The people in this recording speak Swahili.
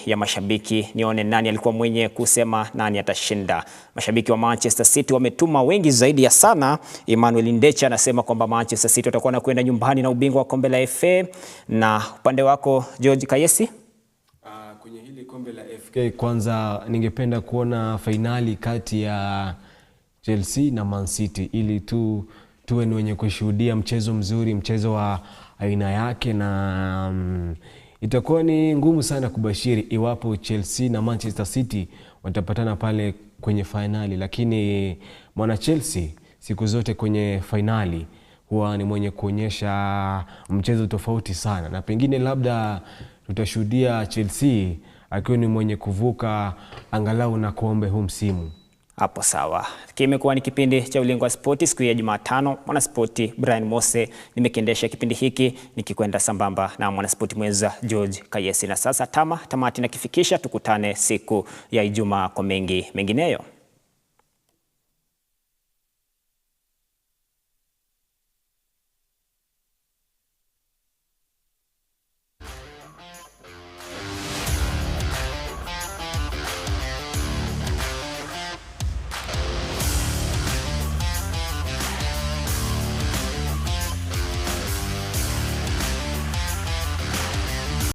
Ya mashabiki, nione nani alikuwa mwenye kusema nani atashinda. Mashabiki wa Manchester City wametuma wengi zaidi ya sana. Emmanuel Ndecha anasema kwamba Manchester City watakuwa na kwenda nyumbani na ubingwa wa kombe la FA. Na upande wako, George Kayesi? Kwenye hili kombe la FA, kwanza ningependa kuona fainali kati ya Chelsea na Man City ili tu tuwe ni wenye kushuhudia mchezo mzuri, mchezo wa aina yake, na itakuwa ni ngumu sana kubashiri iwapo Chelsea na Manchester City watapatana pale kwenye fainali, lakini mwana Chelsea siku zote kwenye fainali huwa ni mwenye kuonyesha mchezo tofauti sana, na pengine labda tutashuhudia Chelsea akiwa ni mwenye kuvuka angalau na kombe huu msimu. Hapo sawa. Kimekuwa ni kipindi cha Ulingo wa Spoti siku ya Jumatano. Mwanaspoti Brian Mose nimekiendesha kipindi hiki nikikwenda sambamba na mwanaspoti mwenza George Kayesi. Na sasa tamati nakifikisha, tukutane siku ya Ijumaa kwa mengi mengineyo.